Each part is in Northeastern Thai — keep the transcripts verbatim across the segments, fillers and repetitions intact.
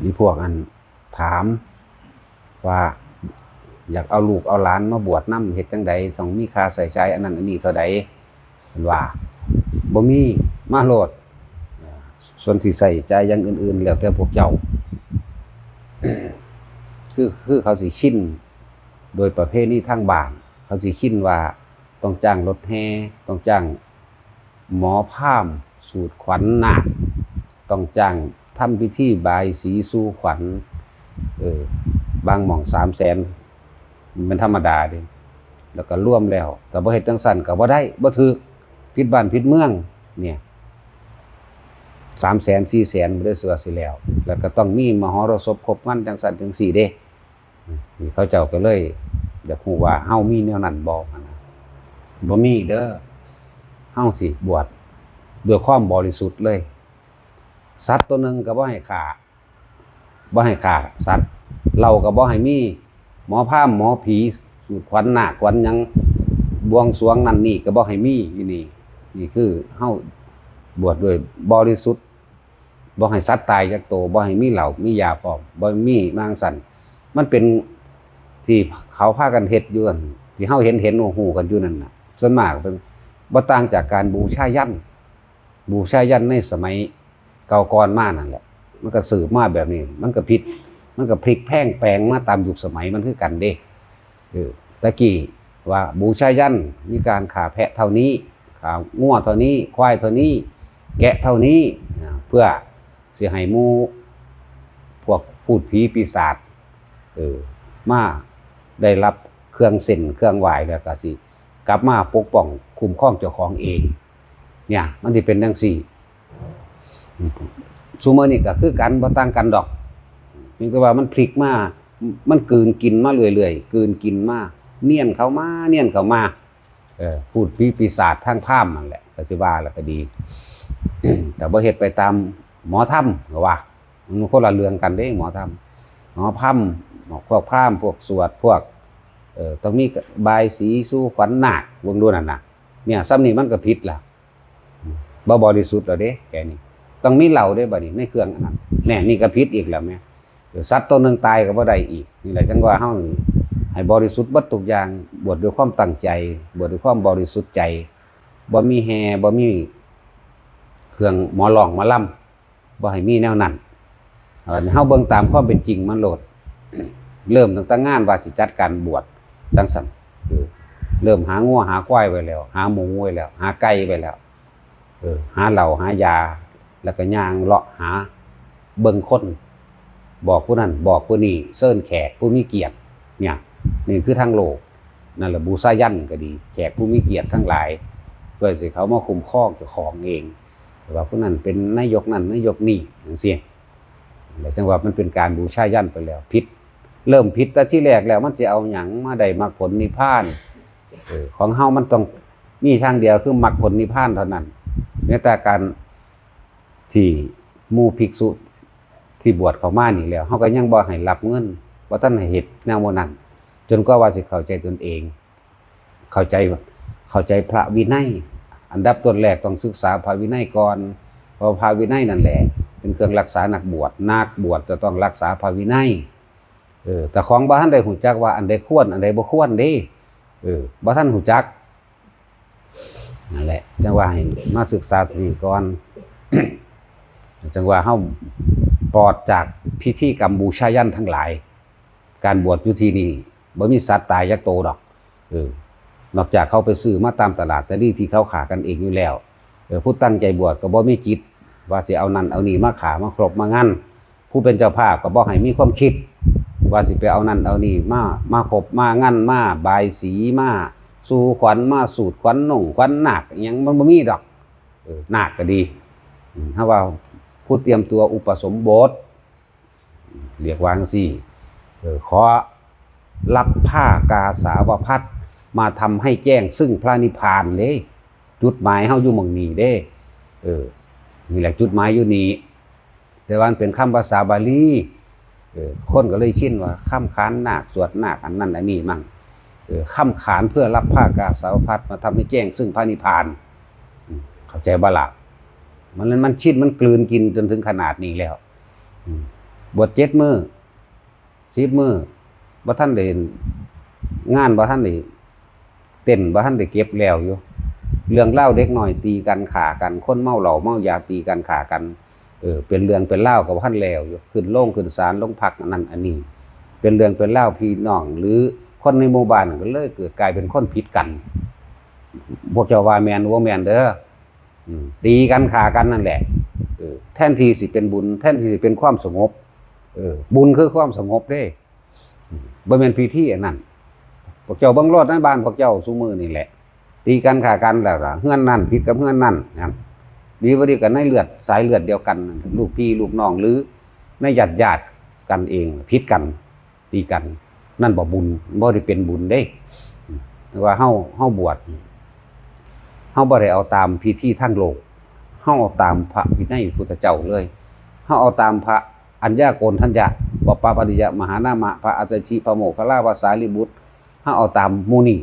มีพวกอันถามว่า อยากเอาลูกเอาหลานมาบวชนำ เฮ็ดจั่งใด ต้องมีค่าใช้จ่ายอันนั้นอันนี้เท่าใด เพิ่นว่า บ่มี มาโลด ส่วนสิใช้จ่ายอย่างอื่นๆ แล้วแต่พวกเจ้า คือ คือเขาสิชิน โดยประเพณีทางบ้าน เขาสิชินว่าต้องจ้างรถแห่ ต้องจ้างหมอพราหมณ์สูดขวัญนาค ต้องจ้างทำพิธีบายสีสู่ขวัญ เออ บางหม่องสามแสน มันธรรมดาเด้ แล้วก็รวมแล้ว ถ้าบ่เฮ็ดจั่งซั้นก็บ่ได้ บ่ถืก ผิดบ้านผิดเมือง เนี่ย สามแสน สี่แสน บ่ได้สิว่าสิแล้ว แล้วก็ต้องมีมหรสพครบงานจั่งซั้นจั่งซี้เด้ นี่เขาเจ้าก็เลยอยากรู้ว่าเฮามีแนวนั้นบ่หั้นนะ บ่มีเด้อ เฮาสิบวชด้วยความบริสุทธิ์เลย สัตว์ตัวหนึ่งก็บ่ให้ฆ่า บ่ให้ฆ่าสัตว์ เหล้าก็บ่ให้มี หมอพราหมณ์หมอผี สูดขวัญนาคขวัญหยัง บวงสรวงนั่นนี่ก็บ่ให้มี อีนี่ นี่คือเฮาบวชด้วยบริสุทธิ์ บ่ให้สัตว์ตายจักโต บ่ให้มีเหล้ามียาพร้อม บ่มีมาจั่งซั้น มันเป็นที่เขาพากันเฮ็ดอยู่นั่น ที่เฮาเห็นเห็นฮู้ๆ กันอยู่นั่นน่ะ ส่วนมากเป็น บ่ต่างจากการบูชายัญ บูชายัญในสมัยเก่าก่อนมานั่นแหละ มันก็สืบมาแบบนี้ มันก็ผิด มันก็พลิกแพลงแปลงมาตามยุคสมัยมันคือกันเด้ เออ ตะกี้ว่าบูชายัญ มีการฆ่าแพะเท่านี้ ฆ่างัวเท่านี้ ควายเท่านี้ แกะเท่านี้ อ่า เพื่อสิให้หมู่พวกพูดผีปีศาจ เออ มาได้รับเครื่องเส้นเครื่องไหว้แล้วก็สิกลับมาปกป้องคุ้มครองเจ้าของเอง เนี่ย มันสิเป็นจั่งซี้ ซุมื้อนี้ก็คือกัน บ่ต่างกันดอก เพียงแต่ว่ามันพลิกมา มันกลืนกินมาเรื่อยๆ กลืนกินมา เนียนเข้ามา เนียนเข้ามา เออ พูดผีปีศาจทางพราหมณ์นั่นแหละ ก็สิว่าแล้วก็ดี แต่บ่เฮ็ดไปตามหมอธรรม ก็ว่า มันคนละเรื่องกันเด้ หมอธรรม หมอพราหมณ์ พวกพราหมณ์ พวกสวด พวก เออ ต้องมีบายสีสู่ขวัญนาค เบิ่งดูนั่นน่ะ เนี่ย ส่ำนี้มันก็ผิดละ บ่บริสุทธิ์แล้วเด้ แค่นี้ ต้องมีเหล้าเด้ บัดนี้ ในเครื่องอันนั้น แน่ นี่ก็ผิดอีกแล้วแม่ เดี๋ยวสัตว์ตัวหนึ่งตายก็บ่ได้อีก นี่แหละจั่งว่าเฮานี่ให้บริสุทธิ์เบิดทุกอย่าง บวชด้วยความตั้งใจ บวชด้วยความบริสุทธิ์ใจ บ่มีแห่ บ่มีเครื่องหมอร้องหมอลำ บ่ให้มีแนวนั้น เอ่อ เฮาเบิ่งตามความเป็นจริงมันโลด เริ่มตั้งแต่งานว่าสิจัดการบวชจั่งซั้น คือเริ่มหางัวหาควายไว้แล้ว หาหมูไว้แล้ว หาไก่ไว้แล้ว เออ หาเหล้าหายา แล้วก็ย่างเลาะหาเบิ่งคน บอกผู้นั้น บอกผู้นี้ เชิญแขกผู้มีเกียรติ เนี่ย นี่คือทางโลก นั่นแหละ บูชายัญก็ดี แขกผู้มีเกียรติทั้งหลาย เพื่อสิเขามาคุ้มครองเจ้าของเอง แต่ว่าผู้นั้นเป็นนายกนั่นนายกนี่จั่งซี้ แล้วจั่งว่ามันเป็นการบูชายัญไปแล้ว ผิด เริ่มผิดแต่ทีแรกแล้ว มันสิเอาหยังมาได้มรรคผลนิพพาน เออ ของเฮามันต้องมีทางเดียวคือมรรคผลนิพพานเท่านั้น แม้แต่การที่หมู่ภิกษุที่บวชเข้ามานี่แล้ว เฮาก็ยังบ่ให้รับเงิน บ่ทันให้เฮ็ดแนวหมู่นั้น จนกว่าว่าสิเข้าใจตนเอง เข้าใจ เข้าใจพระวินัย อันดับต้นแรกต้องศึกษาพระวินัยก่อน เพราะพระวินัยนั่นแหละ เป็นเครื่องรักษานักบวช นักบวชจะต้องรักษาพระวินัย เออ แต่ของบ่ทันได้ฮู้จักว่าอันใดควร อันใดบ่ควรเด้ เออ บ่ทันฮู้จัก นั่นแหละ จั่งว่าให้มาศึกษาที่นี่ก่อน จั่งว่าเฮาปลอดจากพิธีกรรมบูชายัญทั้งหลาย การบวชอยู่ที่นี่บ่มีสัตว์ตายจักโตดอก เออ นอกจากเขาไปซื้อมาตามตลาดตะลี่ที่เขาฆ่ากันเองอยู่แล้ว เออ ผู้ตั้งใจบวชก็บ่มีจิตว่าสิเอานั่นเอานี่มาฆ่ามาครบมางัน ผู้เป็นเจ้าภาพก็บ่ให้มีความคิด ว่าสิไปเอานั่นเอานี่มา มาครบมางัน มาบายสี มาสู่ขวัญ มาสูดขวัญนงขวัญนาคอิหยัง มันบ่มีดอก เออ นาคก็ดี อืม ถ้าว่าผู้เตรียมตัวอุปสมบท เรียกว่าจั่งซี้ เออ ขอรับผ้ากาสาวพัสตร์มาทำให้แจ้งซึ่งพระนิพพานเด้ จุดหมายเฮาอยู่หม่องนี้เด้ เออ นี่แหละจุดหมายอยู่นี่ แต่ว่ามันเป็นคำภาษาบาลี เออ คนก็เลยชินว่าคำขานนาค สวดนาค อันนั้นอันนี้มั่ง เออ คำขานเพื่อรับผ้ากาสาวพัสตร์มาทำให้แจ้งซึ่งพระนิพพาน อืม เข้าใจบ่ล่ะ มัน มันชิน มันกลืนกินจนถึงขนาดนี้แล้ว อืม บวชเจ็ดมื้อ สิบมื้อ บ่ทันได้ งานบ่ทันได้ เต็นท์บ่ทันได้เก็บแล้วอยู่ เรื่องราวเด็กน้อยตีกันฆ่ากัน คนเมาเหล้าเมายาตีกันฆ่ากัน เออ เป็นเรื่องเป็นราวก็บ่ทันแล้วอยู่ ขึ้นโรงขึ้นศาลโรงพักอันนั้นอันนี้ เป็นเรื่องเป็นราวพี่น้องหรือคนในหมู่บ้านก็เลยเกิดกลายเป็นคนผิดกัน พวกเจ้าว่าแม่นบ่แม่นเด้อ อืม ตีกันฆ่ากันนั่นแหละ เออ แทนที่สิเป็นบุญ แทนที่สิเป็นความสงบ เออ บุญคือความสงบเด้ อืม บ่แม่นพิธีอันนั้น พวกเจ้าเบิ่งโลดในบ้านพวกเจ้าซุมื้อนี่แหละ ตีกันฆ่ากันแล้วล่ะ เฮือนนั่นผิดกับเฮือนนั่นนะ ดีบ่ดีก็ในเลือด สายเลือดเดียวกันนั่น ลูกพี่ลูกน้อง หรือในญาติๆ กันเองผิดกัน ตีกัน นั่นบ่บุญ บ่ได้เป็นบุญเด้ ว่าเฮา เฮาบวช เฮาบ่ได้เอาตามพิธีทางโลก เฮาเอาตามพระวินัยพุทธเจ้าเลย เฮาเอาตามพระอัญญาโกณฑัญญะ ปปปาริยะ มหานามะ พระอัสสชิ พระโมคคัลลา พระสารีบุตร เฮาเอาตามหมู่นี้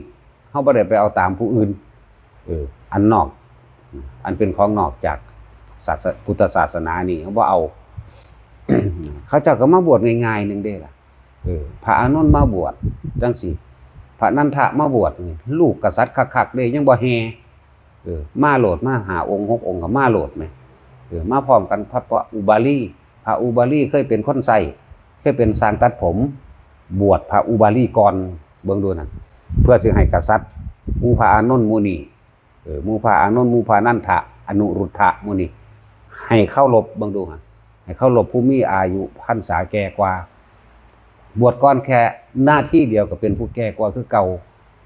เฮาบ่ได้ไปเอาตามผู้อื่น เออ อันนอก อันเป็นของนอกจากศาส- พุทธศาสนานี่ เฮาบ่เอา เขาเจ้าก็มาบวชง่ายๆ หนึ่งเด้ล่ะ เออ พระอานนท์มาบวชจังซี่ พระนันทะมาบวชนี่ ลูกกษัตริย์คักๆ เด้ ยังบ่แห่ เออ มาโลด มาห้าองค์หกองค์ก็มาโลดแหม เออ มาพร้อมกัน พระ พระอุบาลี พระอุบาลีเคยเป็นคนใช้ เคยเป็นช่างตัดผม บวชพระอุบาลีก่อน เบิ่งดูนั่น เพื่อสิให้กษัตริย์ หมู่พระอานนท์หมู่นี้ เออ หมู่พระอานนท์ หมู่พระนันทะ อนุรุทธะหมู่นี้ ให้เคารพ เบิ่งดูหั่น ให้เคารพผู้มีอายุพรรษาแก่กว่า บวชก่อนแค่นาทีเดียวก็เป็นผู้แก่กว่าคือเก่า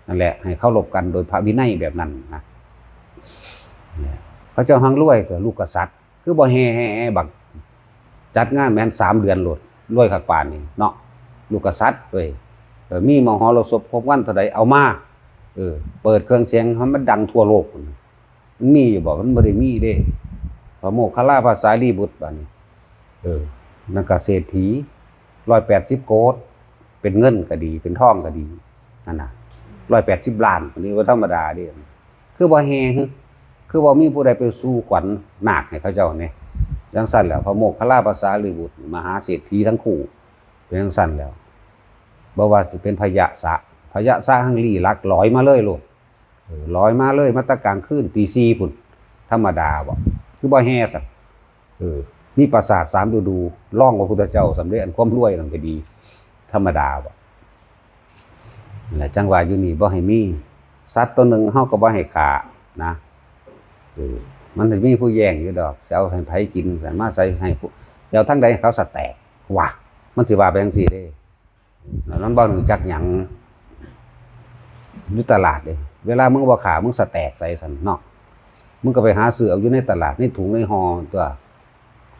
นั่นแหละ ให้เคารพกันโดยพระวินัยแบบนั้นนะ เขาเจ้าหังรวยก็ลูกกษัตริย์ คือบ่แห่แห่แห่บัก จัดงานแม่นสามเดือนโลด รวยคักปานนี้เนาะ ลูกกษัตริย์เว้ย เออ มีมหรสพครบวันเท่าใดเอามา เออ เปิดเครื่องเสียงให้มันดังทั่วโลก มันมีอยู่บ่ มันบ่ได้มีเด้ พระโมคคัลลา พระสารีบุตร บัดนี้ เออ นั่นก็เศรษฐี ร้อยแปดสิบโกฏ เป็นเงินก็ดี เป็นทองก็ดี นั่นน่ะ ร้อยแปดสิบล้าน อันนี้บ่ธรรมดาเด้ คือบ่แห่ คือบ่มีผู้ใดไปสู่ขวัญนาคให้เขาเจ้าเนี่ย จังซั่นแหละ พระโมคคัลลา พระสารีบุตร มหาเศรษฐีทั้งคู่ เป็นจังซั่นแล้ว บ่ว่าสิเป็นพยะสะ พยะสะหังลี้ลักลอยมาเลยโลด เออ ลอยมาเลย มาแต่กลางคืนตีสี่พุ้น ธรรมดาบ่ คือบ่แห่ซั่น เออ มีปราสาทสามฤดู รองพระพุทธเจ้าสำเร็จ อันความรวยนั่นก็ดี ธรรมดาบ่ นั่นแหละจังว่าอยู่นี่บ่ให้มี สัตว์ตัวหนึ่งเฮาก็บ่ให้ฆ่านะ เออ มันสิมีผู้แย่งอยู่ดอก สิเอาให้ไผกิน สิมาใส่ให้ผู้ สิเอาทางใดให้เขาสะแตก ว่า มันสิว่าไปจังซี่เด้ แล้วมันบ่รู้จักหยัง อยู่ตลาดเด้ เวลามึงบ่ฆ่า มึงสะแตกใส่ซั่นเนาะ มึงก็ไปหาซื้อเอาอยู่ในตลาด ในถุงในห่อตัว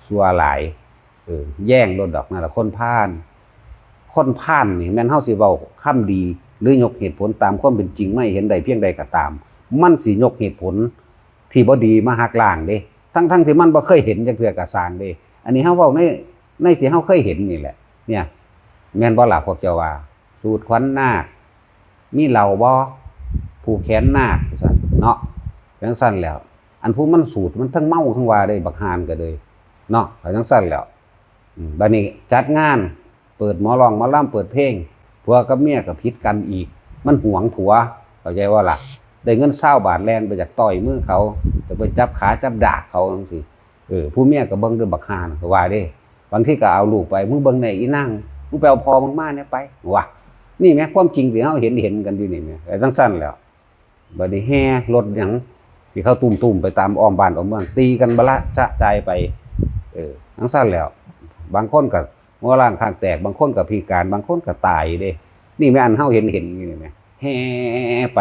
ซั่วหลาย เออ แย่งโลดดอก นั่นล่ะคนพาล คนพาลนี่แม่นเฮาสิเว้าคำดี หรือยกเหตุผลตามความเป็นจริงมาให้เห็นได้เพียงใดก็ตาม มันสิยกเหตุผลที่บ่ดีมาหักล้างเด้ ทั้งๆที่มันบ่เคยเห็นจักเทื่อก็ซ่างเด้ อันนี้เฮาเว้าใน ในที่เฮาเคยเห็นนี่แหละ เนี่ย แม่นบ่ล่ะพวกเจ้าว่า สูดขวัญนาค มีเหล้าบ่ ผูกแขนนาค ซั่นเนาะ จังซั่นแล้ว อันผู้มันสูดมันทั้งเมาทั้งว่าเด้ บักห่านก็เลย เนาะ ก็จังซั่นแล้ว อืม บัดนี้จัดงาน เปิดหมอร้องหมอลำ เปิดเพลง ผัวกับเมียก็ผิดกันอีก มันหวงผัว เข้าใจบ่ล่ะ ได้เงินซาวบาทแล่นไปอยากต่อยมือเขา จะไปจับขาจับดากเขาจังซี่ เออ ผู้เมียก็เบิ่งด้วยบักห่านก็ว่าเด้ บางทีก็เอาลูกไป มึงเบิ่งแหน่อีนาง มึงไปเอาพ่อมึงมาเนี่ยไป ว่า นี่แหมความจริงที่เฮาเห็นเห็นกันอยู่นี่แหม แต่จังซั่นแหล้ว บัดนี้แห่รถหยังที่เขาตุ้มๆไปตามอ้อมบ้านอ้อมเมือง ตีกันบะละจะจายไป เออ จังซั่นแหล้ว บางคนก็หัวล้างข้างแตก บางคนก็พิการ บางคนก็ตายเด้ นี่แหมอันเฮาเห็นเห็นอยู่นี่แหม แห่ไป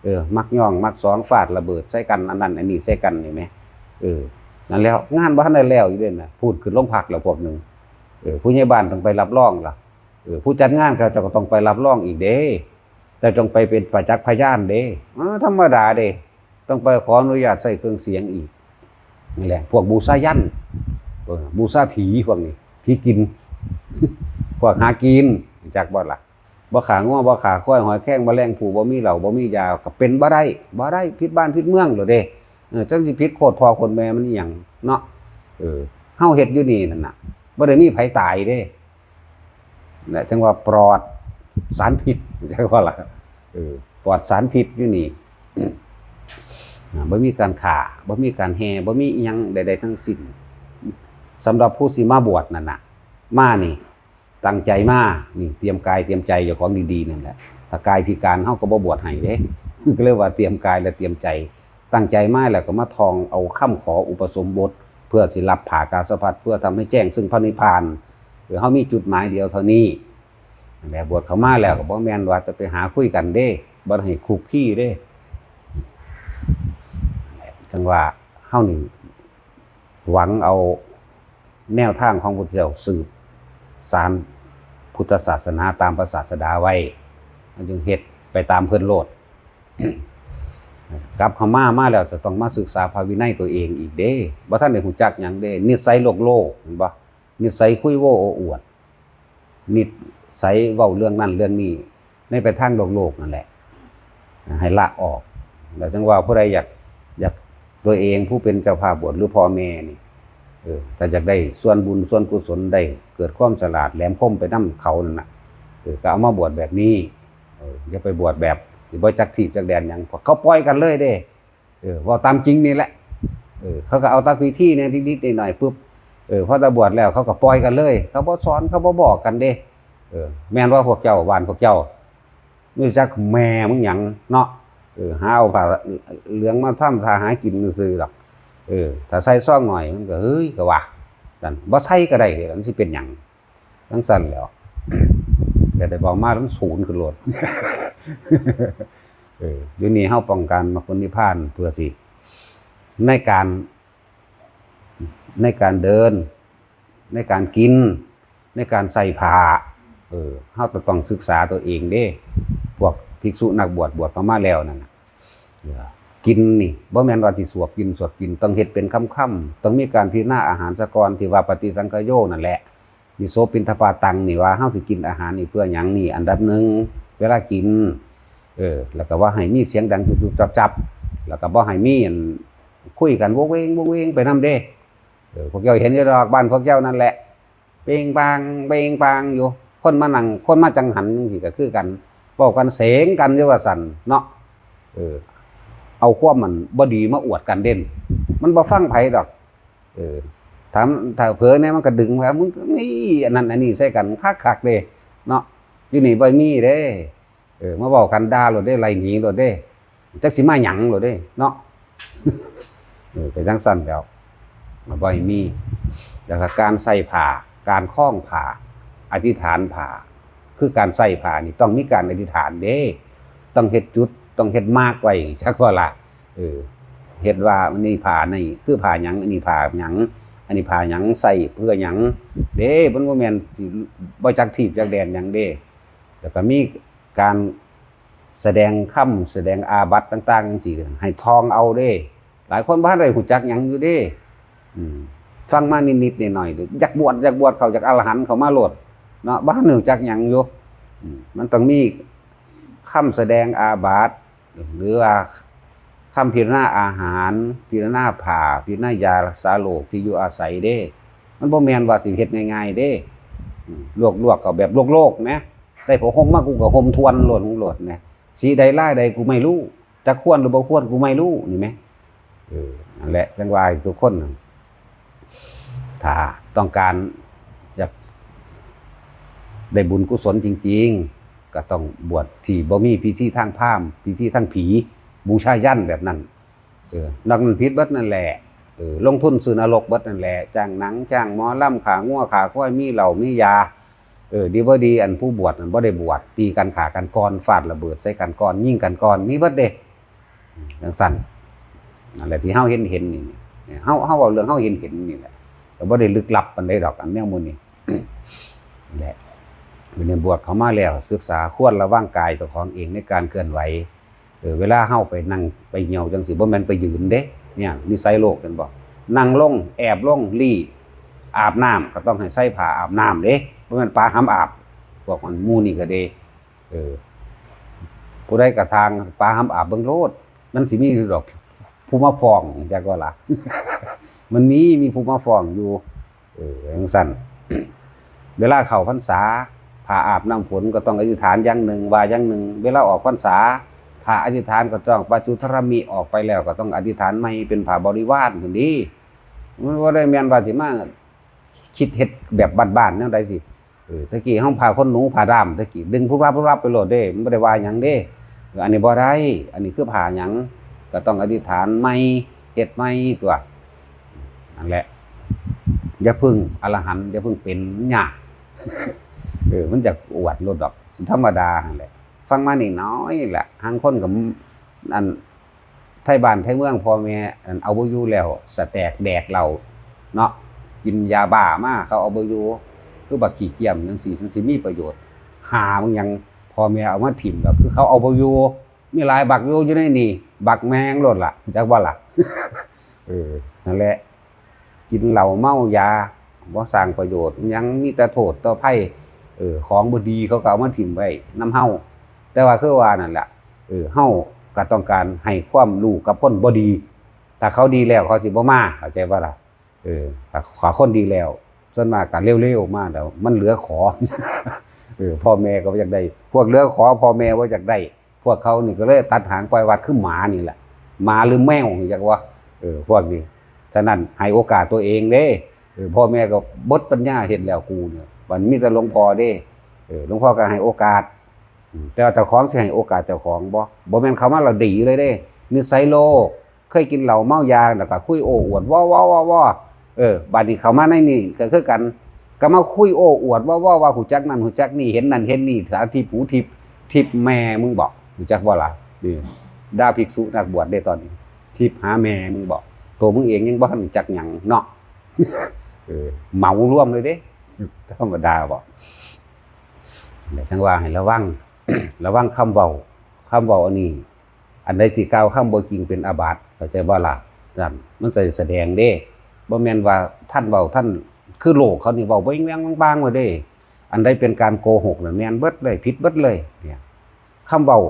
เออ มักย่อง มักสอง ฟาดระเบิดใส่กัน อันนั้นอันนี้ใส่กันนี่แหม เออ นั่นแหล้ว งานบ่ทันได้แล้วอยู่เด้น่ะ พูดขึ้นโรงพักแล้วพวกหนึ่ง เออ ผู้ใหญ่บ้านต้องไปรับรองล่ะ เออ ผู้จัดงานเขาเจ้าก็ต้องไปรับรองอีกเด้ แต่ต้องไปเป็นประจักษ์พยานเด้ อ่า ธรรมดาเด้ ต้องไปขออนุญาตใช้เครื่องเสียงอีก นี่แหละ พวกบูชายัญ เออ บูชาผีพวกนี้ ผีกิน พวกหากิน จักบ่ล่ะ บ่ฆ่างัว บ่ฆ่าควาย หอยแครง บ่แล่งผู้ บ่มีเหล้า บ่มียา ก็เป็นบ่ได้ บ่ได้ ผิดบ้านผิดเมืองโลดเด้ เออ จักสิผิดโคตรพ่อโคตรแม่มันอีหยังเนาะ เออ เฮาเฮ็ดอยู่นี่นั่นน่ะ บ่ได้มีไผตายเด้ นะ จั่งว่าปลอดสารพิษ จั่งว่าล่ะ เออ ปลอดสารพิษอยู่นี่ อ่า บ่มีการฆ่า บ่มีการแห่ บ่มีอิหยังใดๆทั้งสิ้น สำหรับผู้สิมาบวชนั่นน่ะ มานี่ ตั้งใจมา นี่ เตรียมกายเตรียมใจเจ้าของดีๆนั่นแหละ ถ้ากายพิการเฮาก็บ่บวชให้เด้ ก็เลยว่าเตรียมกายและเตรียมใจ ตั้งใจมาแล้วก็มาท่องเอาคำขออุปสมบท เพื่อสิรับผ้ากาสาวพัสตร์ เพื่อทำให้แจ้งซึ่งพระนิพพาน คือเฮามีจุดหมายเดียวเท่านี้ นั่นแหละ บวชเข้ามาแล้วก็บ่แม่นว่าจะไปหาคุยกันเด้ บ่ให้คุกคีเด้ จั่งว่าเฮานี่หวังเอาแนวทางของพุทธเจ้าสืบสานพุทธศาสนาตามพระศาสดาไว้ มันจึงเฮ็ดไปตามเพิ่นโลด กลับเข้ามา มาแล้วจะต้องมาศึกษาพระวินัยตัวเองอีกเด้ บ่ทันได้รู้จักหยังเด้ นิสัยโลกๆ เห็นบ่ นิสัยคุยโว้โอ้อวด นิสัยเว้าเรื่องนั้นเรื่องนี้ ในไปทางโลกๆนั่นแหละ ให้ละออก แล้วจั่งว่าผู้ใดอยาก อยาก ตัวเองผู้เป็นเจ้าภาพบวชหรือพ่อแม่นี่ เออ ถ้าอยากได้ส่วนบุญส่วนกุศล ได้เกิดความฉลาดแหลมคมไปนำเขานั่นน่ะ เออ ก็เอามาบวชแบบนี้ เออ อย่าไปบวชแบบที่บ่จักทีบจักแดนหยัง เขาปล่อยกันเลยเด้ เออ เว้าตามจริงนี่แหละ เออ เขาก็เอาตามพิธีเนี่ยนิดๆหน่อยๆปุ๊บ เออ พอจะบวชแล้วเขาก็ปล่อยกันเลย เขาบ่สอน เขาบ่บอกกันเด้ เออ แม่นว่าพวกเจ้า บ้านพวกเจ้า นี่จักแม่มึงหยังเนาะ เออ หาเอาผ้าเหลืองมาทำทาหากินซื่อๆดอก เออ ถ้าใส่ซองหน่อยมันก็ เฮ้ย ก็ว่า นั่น บ่ใส่ก็ได้เด้ มันสิเป็นหยัง จั่งซั่นแหล้ว แต่ได้บอกมามันศูนย์ขึ้นโลด เออ อยู่นี่เฮาป้องกันมรรคผลนิพพานเพื่อสิ ในการ ในการเดิน ในการกิน ในการใส่ผ้า เออ เฮาก็ต้องศึกษาตัวเองเด้ พวกภิกษุนักบวช บวชเข้ามาแล้วนั่นน่ะ เออ กินนี่ บ่แม่นว่าสิสวบกิน สวบกิน ต้องเฮ็ดเป็นคำๆ ต้องมีการพิจารณาอาหารซะก่อน ที่ว่าปฏิสังขโยนั่นแหละ นิโสปิณฑปาตังนี่ว่า เฮาสิกินอาหารนี่เพื่อหยังนี่ อันดับหนึ่ง เวลากิน เออ แล้วก็ว่าให้มีเสียงดังจุบๆจับๆ แล้วก็บ่ให้มีอันคุยกันโวกเวงโวกเวงไปนำเด้ เออ พวกเจ้าเห็นอยู่ดอก บ้านพวกเจ้านั่นแหละ เปงปาง เปงปางอยู่ คนมานั่ง คนมาจั่งหันจั่งซี้ก็คือกัน เว้ากันเสงกันอยู่ว่าซั่นเนาะ เออ เอาความมันบ่ดีมาอวดกันเด่น มันบ่ฟังไผดอก เออ ถาม ถ้าเผลอเนี่ยมันก็ดึงว่า มึงนี่อันนั้นอันนี้ใส่กันคักๆเด้เนาะ อยู่นี่บ่มีเด้ เออ มาเว้ากันด่าโลดเด้ ไล่หนีโลดเด้ จักสิมาหยังโลดเด้เนาะ เออ เป็นจั่งซั่นแล้ว มาบ่ให้มี แล้วก็การใส่ผ้า การคล้องผ้า อธิษฐานผ้า คือการใส่ผ้านี่ต้องมีการอธิษฐานเด้ ต้องเฮ็ดจุด ต้องเฮ็ดมาร์กไว้ จักว่าล่ะ เออ เฮ็ดว่าอันนี้ผ้านี่คือผ้าหยัง อันนี้ผ้าหยัง อันนี้ผ้าหยัง ใส่เพื่อหยังเด้ มันบ่แม่นสิบ่จักทีบจักแดนหยังเด้ แล้วก็มีการแสดงคำ แสดงอาบัติต่างๆจั่งซี้ ให้ท่องเอาเด้ หลายคนบ่ทันได้รู้จักหยังอยู่เด้ อืม ฟังมานิดๆหน่อยๆ อยากบวช อยากบวชเข้า อยากอรหันต์เข้ามาโลดเนาะ บ่ทันรู้จักหยังอยู่ อืม มันต้องมีคำแสดงอาบัติ หรือว่าคำพิจารณาอาหาร พิจารณาผ้า พิจารณายารักษาโรคที่อยู่อาศัยเด้ มันบ่แม่นว่าสิเฮ็ดง่ายๆเด้ อืม ลวกๆก็แบบโลกๆแหม ได้ผ้าห่มมากูก็ห่มทวนโลดของโลดนะ สีใดลายใดกูไม่รู้ จะควรหรือบ่ควรกูไม่รู้ นี่แหม เออ นั่นแหละ จั่งว่าให้ทุกคนน่ะ ถ้าต้องการอยากได้บุญกุศลจริงๆ ก็ต้องบวชที่บ่มีพิธีทางพราหมณ์ พิธีทางผี บูชายัญแบบนั้น เออ นอกนั้นผิดเบิดนั่นแหละ เออ ลงทุนซื้อนรกเบิดนั่นแหละ จ้างหนัง จ้างหมอลำ ฆ่างัว ฆ่าควาย มีเหล้า มียา เออ ดีบ่ดี อันผู้บวชนั่นบ่ได้บวช ตีกัน ฆ่ากันก่อน ฟาดระเบิดใส่กันก่อน ยิงกันก่อน มีเบิดเด้ จั่งซั่น นั่นแหละที่เฮาเห็นเห็นนี่ เฮา เฮาเว้าเรื่องเฮาเห็นเห็นนี่แหละ ก็บ่ได้ลึกลับปานใดดอก อันแนวหมู่นี้ นั่นแหละ มื้อนี้บวชเข้ามาแล้ว ศึกษาควรระวังกายเจ้าของเองในการเคลื่อนไหว เออ เวลาเฮาไปนั่งไปเหี่ยวจั่งซี้ บ่แม่นไปยืนเด้ เนี่ย นิสัยโลก เห็นบ่ นั่งลง แอบลง ลี้ อาบน้ำก็ต้องให้ใส่ผ้าอาบน้ำเด้ บ่แม่นปาหำอาบ พวกมันหมู่นี้ก็เด้ เออ ผู้ใดกระทางปาหำอาบเบิ่งโลด มันสิมีอยู่ดอก ผู้มาฟ้อง จักว่าล่ะ มันมี มีผู้มาฟ้องอยู่ เออ จั่งซั่น เวลาเข้าพรรษา ผ้าอาบน้ำฝนก็ต้องอธิษฐานอย่างหนึ่ง ว่าอย่างหนึ่ง เวลาออกพรรษา ผ้าอธิษฐานก็ต้อง ปัจจุทรมี ออกไปแล้วก็ต้องอธิษฐานใหม่ เป็นผ้าบริวารจั่งซี้ มันบ่ได้แม่นว่าสิมาคิดเฮ็ดแบบบ้านๆแนวใดสิ เออ แต่กี้เฮาผ้าขนหนู ผ้าด้าม แต่กี้ดึงพุบพับพุบพับไปโลดเด้ มันบ่ได้ว่าหยังเด้ เออ อันนี้บ่ได้ อันนี้คือผ้าหยัง ก็ต้องอธิษฐานใหม่ เฮ็ดใหม่ตั๊ว นั่นแหละ อย่าเพิ่งอรหันต์ อย่าเพิ่งเป็น มันยาก เออ มันจะอวดโลดดอก ธรรมดาหั่นแหละ ฟังมานี่น้อยแหละ หางคนก็ อัน ไทบ้านไทเมือง พ่อแม่ อัน เอาบ่อยู่แล้ว สแตกแดกเหล้าเนาะ กินยาบ้ามา เขาเอาบ่อยู่ คือบักขี้เกียจจั่งซี้ จั่งสิมีประโยชน์ หามึงหยัง พ่อแม่เอามาถิ่มแล้ว คือเขาเอาบ่อยู่ มีหลายบักอยู่ อยู่ในนี่ บักแม่งโลดล่ะ จักบ่ล่ะ เออ นั่นแหละ กินเหล้าเมายา บ่สร้างประโยชน์หยัง มีแต่โทษต่อภัย เออ ของบ่ดีเขาก็เอามาถิ่มไว้นำเฮา แต่ว่าคือว่านั่นแหละ เออ เฮาก็ต้องการให้ความรู้กับคนบ่ดี ถ้าเขาดีแล้วเขาสิบ่มา เข้าใจบ่ล่ะ เออ ถ้าขอคนดีแล้ว ส่วนมากก็เร็วๆมาแล้ว มันเหลือขอ เออ พ่อแม่ก็บ่อยากได้ พวกเหลือขอ พ่อแม่บ่อยากได้ พวกเขานี่ก็เลยตัดหางปล่อยวัด คือหมานี่แหละ หมาหรือแมว จักว่า เออ พวกนี้ ฉะนั้นให้โอกาสตัวเองเด้ เออ พ่อแม่ก็เบิดปัญญาเฮ็ดแล้ว กูเนี่ย มันมีแต่หลวงพ่อเด้ เออ หลวงพ่อก็ให้โอกาส อืม แต่ว่าเจ้าของสิให้โอกาสเจ้าของบ่ บ่แม่นเข้ามาแล้วดีเลยเด้ นิสัยโลก เคยกินเหล้าเมายาแล้วก็คุยโอ้อวด ว้อๆๆๆ เออ บัดนี้เข้ามาในนี่ก็คือกัน ก็มาคุยโอ้อวด ว้อๆ ว่าฮู้จักนั่นฮู้จักนี่ เห็นนั่นเห็นนี่ สาธิตหูทิพย์ ทิพย์แม่มึงบอก ฮู้จักบ่ล่ะ นี่ ด่าภิกษุนักบวชเด้ตอนนี้ ทิพย์หาแม่มึงบอก ตัวมึงเองยังบ่ทันรู้จักหยังเนาะ เออ เหมารวมเลยเด้ ธรรมดาบอก แต่จั่งว่าให้ระวัง ระวังคำเว้า คำเว้าอันนี้ อันใดที่กล่าวคำบ่จริงเป็นอาบัติ เข้าใจบ่ล่ะ นั่น มันจะแสดงเด้ บ่แม่นว่าท่านเว้า ท่าน คือโลกเขานี่เว้าบ่แหว่งๆบางๆว่าเด้ อันใดเป็นการโกหกน่ะ แม่นเบิดเลย ผิดเบิดเลย เนี่ย คำเว้า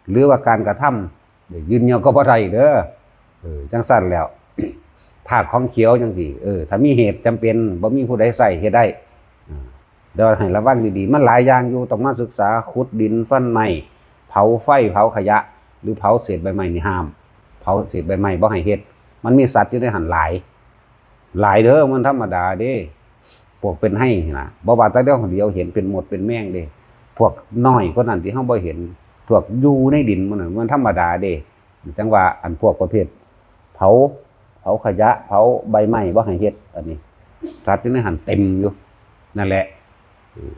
หรือว่าการกระทำ ยืนยันก็บ่ได้เด้อ เออ จั่งซั้นแล้ว ธาตุของเขียวจั่งซี้ เออ ถ้ามีเหตุจำเป็น บ่มีผู้ใดใช้เฮ็ดได้ อ่า แต่ว่าให้ระวังดีๆ มันหลายอย่างอยู่ ต้องมาศึกษา ขุดดิน ฟันไม้ เผาไฟ เผาขยะ หรือเผาเศษใบไม้นี่ห้าม เผาเศษใบไม้บ่ให้เฮ็ด มันมีสัตว์อยู่ในหั่นหลาย หลายเด้อ มันธรรมดาเด้ พวกเป็นไฮ่นะ บ่ว่าแต่เดียวเดียวเห็นเป็นมดเป็นแมงเด้ พวกน้อยกว่านั้นที่เฮาบ่เห็น พวกอยู่ในดินมันน่ะ มันธรรมดาเด้ จั่งว่าอันพวกประเภทเผา เผาขยะ เผาใบไม้บ่ให้เฮ็ด อันนี้ สัตว์อยู่ในหั่นเต็มอยู่ นั่นแหละ เออ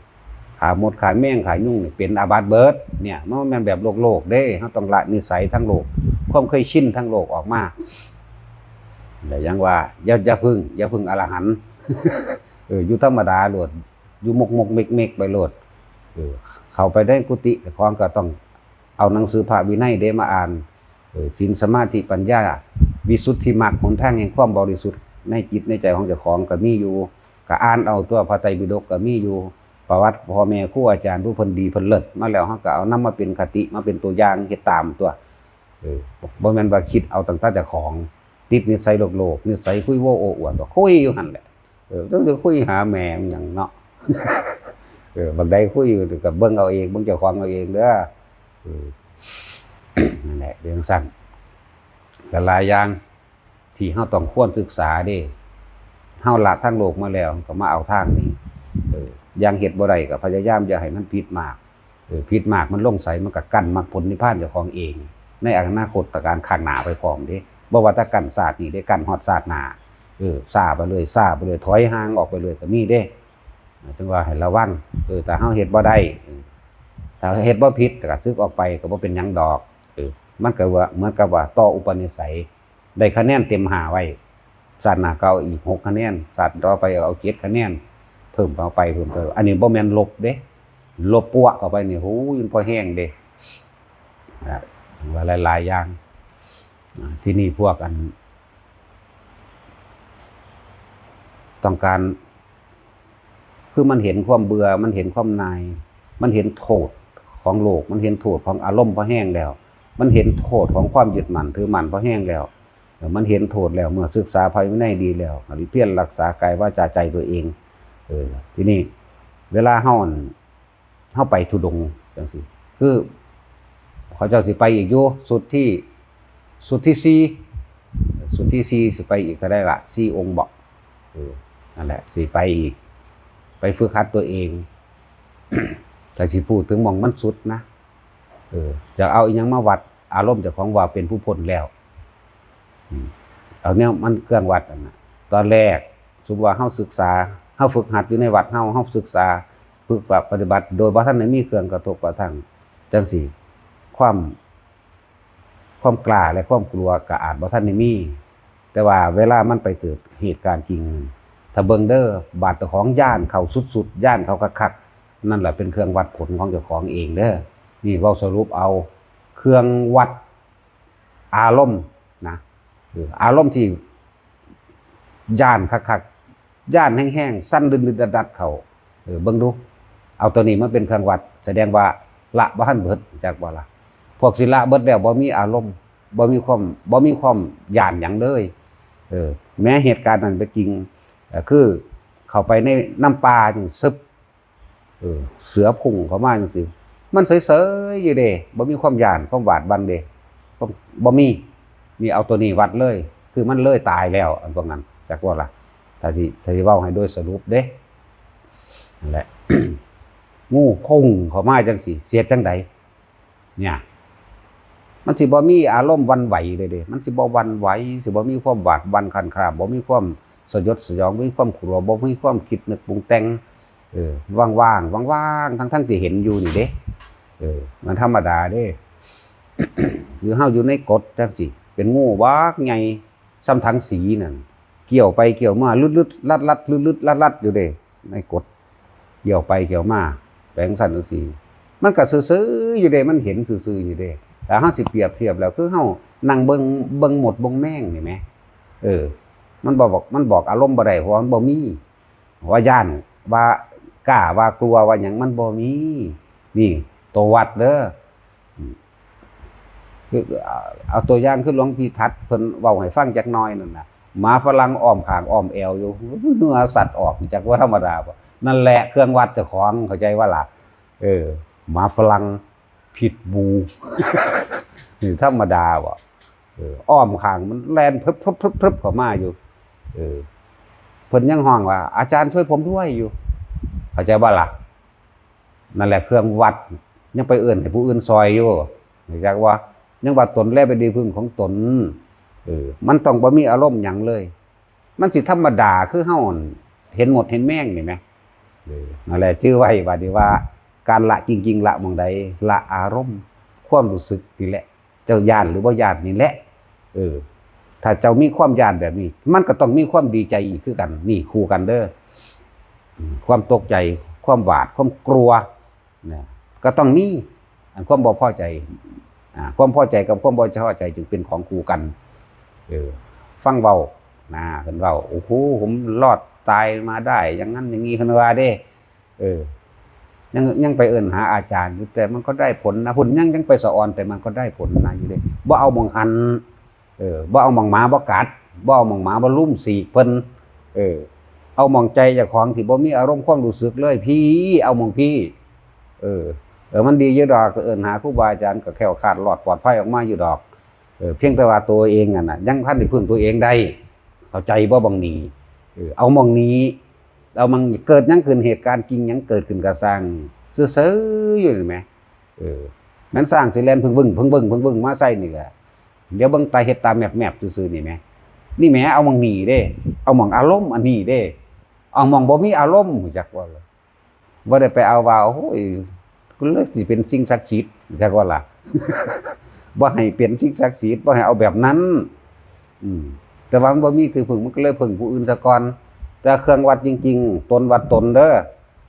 ฆ่ามดฆ่าแมงฆ่ายุงนี่เป็นอาบัติเบิด เนี่ย มันบ่แม่นแบบโลกๆเด้ เฮาต้องละนิสัยทางโลก ความเคยชินทางโลกออกมา แล้วยังว่า อย่า อย่าพึ่ง อย่าพึ่งอรหันต์ เออ อยู่ธรรมดาโลด อยู่มกๆเม็กๆไปโลด เออ เข้าไปในกุฏิเจ้าของก็ต้องเอาหนังสือพระวินัยเด้มาอ่าน เออ ศีล สมาธิ ปัญญา วิสุทธิมรรค หนทางแห่งความบริสุทธิ์ในจิตในใจของเจ้าของก็มีอยู่ ก็อ่านเอาตั๊ว พระไตรปิฎกก็มีอยู่ ประวัติพ่อแม่ครูอาจารย์ผู้เพิ่นดีเพิ่นเลิศมาแล้ว เฮาก็เอานำมาเป็นคติ มาเป็นตัวอย่าง เฮ็ดตามตั๊ว เออ บ่แม่นว่าคิดเอาตั้งแต่เจ้าของ ติดนิสัยโลกๆ นิสัยคุยโว้โอ้อวด ก็คุยอยู่หั่นแหละ เออ ต้องไปคุยหาแม่มันหยังเนาะ เออ บักใดคุยอยู่ก็เบิ่งเอาเอง เบิ่งเจ้าของเอาเองเด้อ เออ นั่นแหละ เรื่องสั้น ก็หลายอย่างที่เฮาต้องควรศึกษาเด้ เฮาละทางโลกมาแล้ว ก็มาเอาทางนี้ เออ อย่างเฮ็ดบ่ได้ก็พยายามอย่าให้มันผิดมาก เออ ผิดมากมันลงไส มันก็กั้นมรรคผลนิพพานเจ้าของเอง ในอนาคตการข้างหน้าไปพร้อมเด้ บ่ว่าแต่กั้นชาตินี้เด้ กั้นฮอดชาติหน้า เออ ช้าไปเลย ช้าไปเลย ถอยห่างออกไปเลยก็มีเด้ ถึงว่าให้ระวัง เออ ถ้าเฮาเฮ็ดบ่ได้ เออ ถ้าเฮ็ดบ่ผิด ก็สึกออกไปก็บ่เป็นหยังดอก เออ มันก็ว่า เหมือนกับว่าต่ออุปนิสัย ได้คะแนนเต็มห้าไว้ ชาติหน้าก็เอาอีกหกคะแนน ชาติต่อไปเอาเจ็ดคะแนน เพิ่มเข้าไป เพิ่มเข้าไป อันนี้บ่แม่นลบเด้ ลบปั๊วเข้าไปนี่ โห มันพอแฮงเด้ อ่า ว่าหลายๆอย่าง อ่า ทีนี้พวกอัน ต้องการ คือมันเห็นความเบื่อ มันเห็นความหน่าย มันเห็นโทษของโลก มันเห็นโทษของอารมณ์พอแฮงแล้ว มันเห็นโทษของความยึดมั่นถือมั่นพอแฮงแล้ว เออ มันเห็นโทษแล้ว เมื่อศึกษาพระวินัยดีแล้ว ก็เพียรรักษากายวาจาใจตัวเอง เอ ทีนี้เวลาเฮา เฮาไปธุดงค์จังซี่ คือเขาเจ้าสิไปอีกอยู่ ชุดที่ ชุดที่สี่ ชุดที่สี่ สิไปอีกเท่าใดล่ะ สี่องค์บ่ เออ นั่นแหละ สิไปอีก ไปฝึกหัดตัวเอง แต่สิพูดถึงหม่องมันสุดนะ เออ จะเอาอีหยังมาวัดอารมณ์เจ้าของว่าเป็นผู้พ้นแล้ว อืม เอาแนวมันเครื่องวัดนั่นน่ะ ตอนแรก สมมุติว่าเฮาศึกษา เฮาฝึกหัดอยู่ในวัดเฮา เฮาศึกษา ฝึกปฏิบัติ โดยบ่ทันได้มีเครื่องกระทบกระทั่งจังซี่ ความ ความกล้าและความกลัวก็อาจบ่ทันได้มี แต่ว่าเวลามันไปเกิดเหตุการณ์จริง ถ้าเบิ่งเด้อ บาดเจ้าของย้านเข้าสุดๆ ย้านเข้าคักๆ นั่นแหละเป็นเครื่องวัดผลของเจ้าของเองเด้อ นี่เว้าสรุปเอา เครื่องวัดอารมณ์นะ เออ อารมณ์ที่ย้านคักๆ ย้านแฮงๆ สั่นดึดๆ ดัดๆ เข้า เออ เบิ่งดู เอาตัวนี้มาเป็นเครื่องวัด แสดงว่าละบ่ทันเบิด จักบ่ล่ะ พวกสิละเบิดแล้วบ่มีอารมณ์ บ่มีความ บ่มีความย้านหยังเลย เออ แม้เหตุการณ์นั้นเป็นจริง เอ่อ คือเข้าไปในน้ำป่าจัง เออ เสือพุ่งเข้ามาจังซี่ มันเสยๆ อยู่เด้ บ่มีความย้าน ความหวาดหวั่นเด้ บ่ บ่มี นี่เอาตัวนี้วัดเลย คือมันเลยตายแล้ว อันพวกนั้น จักว่าล่ะ ถ้าสิ ถ้าสิเว้าให้โดยสรุปเด้ นั่นแหละ งูพุ่งเข้ามาจังซี่ สิเฮ็ดจั่งใด เนี่ย มันสิบ่มีอารมณ์หวั่นไหวเลยเด้ มันสิบ่หวั่นไหว สิบ่มีความหวาดหวั่นคลานคลาม บ่มีความสยดสยอง บ่มีความกลัว บ่มีความคิดนึกปรุงแต่ง เออ ว่างๆ ว่างๆ ทั้งๆ ที่เห็นอยู่นี่เด้ เออ มันธรรมดาเด้ คือเฮาอยู่ในกฎจังซี่ เป็นงูบักใหญ่ ส่ำถังสีนั่น เกี่ยวไปเกี่ยวมา ลึดๆ ลัดๆ ลึดๆ ลัดๆ อยู่เด้ ในกฎ เกี่ยวไปเกี่ยวมา ไปจั่งซั้นจั่งซี้ มันก็ซื่อๆ อยู่เด้ มันเห็นซื่อๆ อยู่เด้ ถ้าเฮาสิเปรียบเทียบแล้ว คือเฮานั่งเบิ่ง เบิ่งมดเบิ่งแมงนี่แหม เออ มันบ่บอก มันบอกอารมณ์บ่ได้ เพราะว่ามันบ่มี ว่าย้าน ว่ากล้า ว่ากลัว ว่าหยัง มันบ่มี นี่ ตัววัดเด้อ อืม คือ เอา เอาตัวอย่างคือหลวงพี่ทัดเพิ่นเว้าให้ฟังจักหน่อยนั่นน่ะ หมาฝรั่งอ้อมข้างอ้อมแอวอยู่ เหงื่อสัตว์ออก จักว่าธรรมดาบ่ นั่นแหละเครื่องวัดเจ้าของ เข้าใจว่าล่ะ เออ หมาฝรั่ง พิทบูล นี่ธรรมดาบ่ เออ อ้อมข้างมันแล่นพรึบๆๆๆ เข้ามาอยู่ เออ เพิ่นยังฮ้องว่า "อาจารย์ช่วยผมด้วย" อยู่ เข้าใจบ่ล่ะ นั่นแหละเครื่องวัด ยังไปเอิ้นให้ผู้อื่นซ่อยอยู่ รู้จักบ่ ยังว่าตนแลเป็นที่พึ่งของตน เออ มันต้องบ่มีอารมณ์หยังเลย มันสิธรรมดาคือเฮาเห็นมดเห็นแมงนี่แหม เออ นั่นแหละ จื่อไว้บัดนี้ว่า การละจริงๆ ละหม่องใด ละอารมณ์ ความรู้สึกนี่แหละ เจ้าย้านหรือบ่ย้านนี่แหละ เออ ถ้าเจ้ามีความย้านแบบนี้ มันก็ต้องมีความดีใจอีกคือกัน นี่คู่กันเด้อ อืม ความตกใจ ความหวาด ความกลัว นะ ก็ต้องมี อันความบ่พอใจ อ่า ความพอใจกับความบ่พอใจจึงเป็นของคู่กัน เออ ฟังเว้า นะ เพิ่นเว้า "โอ้โห ผมรอดตายมาได้ อย่างนั้นอย่างนี้" เพิ่นว่าเด้ เออ ยัง ยังไปเอิ้นหาอาจารย์อยู่ แต่มันก็ได้ผลนะ พุ่นยัง ยังไปสะออน แต่มันก็ได้ผลนะอยู่เด้ บ่เอาหม่องหั้น เออ บ่เอาหม่องหมาบ่กัด บ่เอาหม่องหมาบ่ลุ่มสีกเพิ่น เออ เอาหม่องใจเจ้าของที่บ่มีอารมณ์ความรู้สึกเลย พี้ เอาหม่องพี้ เออ เออ มันดีอยู่ดอก เอิ้นหาครูบาอาจารย์ก็แคล้วคลาดรอดปลอดภัยออกมาอยู่ดอก เออ เพียงแต่ว่าตัวเองนั่นน่ะ ยังทันได้พึ่งตัวเองได้ เข้าใจบ่ หม่องนี้ เออ เอาหม่องนี้ เอาหม่องเกิดหยังขึ้น เหตุการณ์จริงหยังเกิดขึ้นก็ซ่าง ซื่อๆ อยู่นี่แหม เออ แม่นซ่างสิแล่นเพิ่งบึ้ง เพิ่งบึ้ง เพิ่งบึ้งมาใส่นี่แหละ เดี๋ยวเบิ่งตาเฮ็ดตาแมบๆ ซื่อๆ นี่แหม นี่แหม เอาหม่องนี้เด้ เอาหม่องอารมณ์อันนี้เด้ เอาหม่องบ่มีอารมณ์ รู้จักบ่ล่ะ บ่ได้ไปเอาว่า โอ้ย กูเลยสิเป็นสิ่งศักดิ์สิทธิ์ รู้จักบ่ล่ะ บ่ให้เป็นสิ่งศักดิ์สิทธิ์ บ่ให้เอาแบบนั้น อืม แต่ว่ามันบ่มีที่พึ่ง มันก็เลยพึ่งผู้อื่นซะก่อน แต่เครื่องวัดจริงๆ ตนวัดตนเด้อ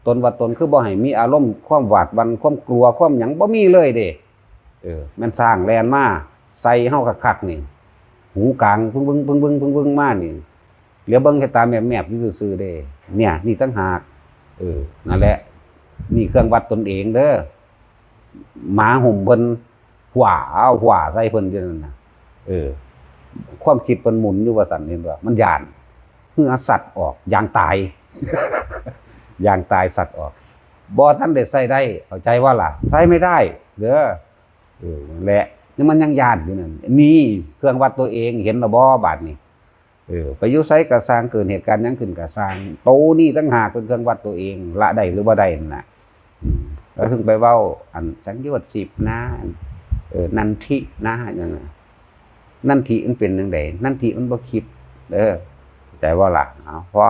ตนวัดตนคือบ่ให้มีอารมณ์ความหวาดหวั่น ความกลัว ความหยัง บ่มีเลยเด้ เออ แม่นซ่างแล่นมาใส่เฮาคักๆ นี่ หูกลาง ปึ้งๆๆๆๆ มานี่ เหลียวเบิ่งแค่ตาแมบๆ อยู่ซื่อๆ เด้ เนี่ย นี่ต่างหาก เออ นั่นแหละ นี่เครื่องวัดตนเองเด้อ หมาห่มเพิ่น หว้า หว้าใส่เพิ่นอยู่นั่นน่ะ เออ ความคิดเพิ่นหมุนอยู่ว่าซั่น เห็นบ่ มันย้าน เหงื่อสัตว์ออก อย่างตาย อย่างตายสัตว์ออก บ่ทันได้ใช้ได้ เข้าใจว่าล่ะ ใช้ไม่ได้เด้อ เออ นั่นแหละ นี่มันยังย่านอยู่นั่น นี่เครื่องวัดตัวเอง เห็นแล้วบ่บาดนี้ เออ ไปอยู่ไสกะซ่าง เกิดเหตุการณ์หยังขึ้นกะซ่าง โตนี่ต่างหากเป็นเครื่องวัดตัวเอง ละได้หรือบ่ได้นั่นน่ะ อืม แล้วถึงไปเว้า อันสังโยชน์สิบนะ เออ นันทินะ อย่างนั้น นันทิมันเป็นจั่งใด นันทิมันบ่คิด เออ เข้าใจบ่ล่ะ เอา พอ